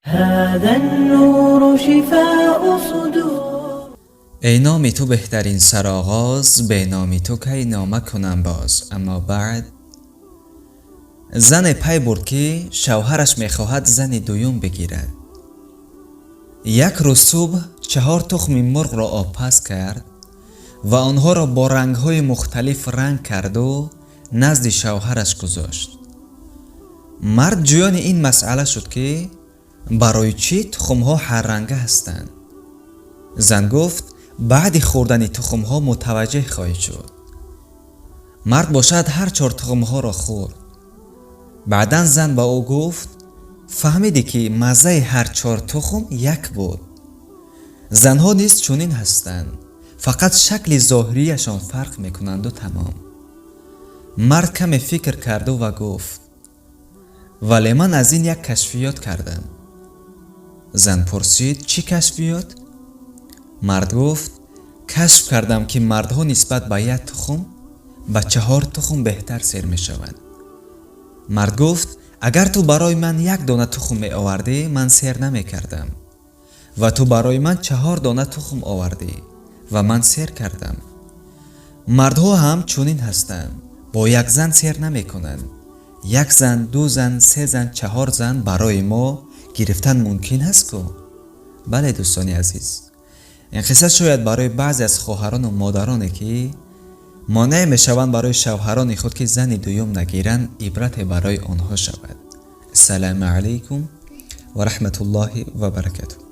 هذا النور شفاء صدور. Эй номи ту беҳтарин сароғоз, бе номи ту кай нома кунам боз. Аммо баъд, зане пай бурд, ки шавҳараш мехоҳад зани дуюм бигирад. Як рӯз субҳ чаҳор тухми мурғро обпаз кард ва онҳоро бо рангҳои мухталиф ранг карду назди шавҳараш гузошт. Мард ҷӯёни ин масъала шуд, ки барои чӣ тухмҳо ҳарранга ҳастанд. Зан гуфт: «Баъди хӯрдани тухмҳо мутаваҷҷеҳ хоҳӣ шуд». Мард бошад ҳар чор тухмҳоро хӯрд. Баъдан зан ба ӯ гуфт: «Фаҳмидӣ, ки маззаи ҳар чор тухм як буд?» Занҳо низ чунин ҳастанд, фақат шакли зоҳирияшон фарқ мекунанду тамом. Мард каме фикр карду ва гуфт: «Вале ман аз ин як кашфиёт кардам». Зан пурсид: «Чӣ кашфиёт?» Мард гуфт: «Кашф кардам, ки мардҳо нисбат ба як тухм ба чаҳор тухм беҳтар сер мешаванд». Мард гуфт: «Агар ту барои ман як дона тухм меовардӣ, ман сер намекардам, ва ту барои ман чаҳор дона тухм овардӣ ва ман сер кардам». Мардҳо ҳам чунин ҳастанд, бо як зан сер намекунанд. Як зан, ду зан, се зан, чаҳор зан барои мо гирифтан мумкин аст ку? Бале, дӯстони азиз, ин қисса шояд барои баъзе аз хоҳарону модароне, ки монеъ мешаванд барои шавҳарони худ, ки зани дуюм нагиранд, ибрате барои онҳо шавад. Ассалому алайкум ва раҳматуллоҳи ва баракатуҳ.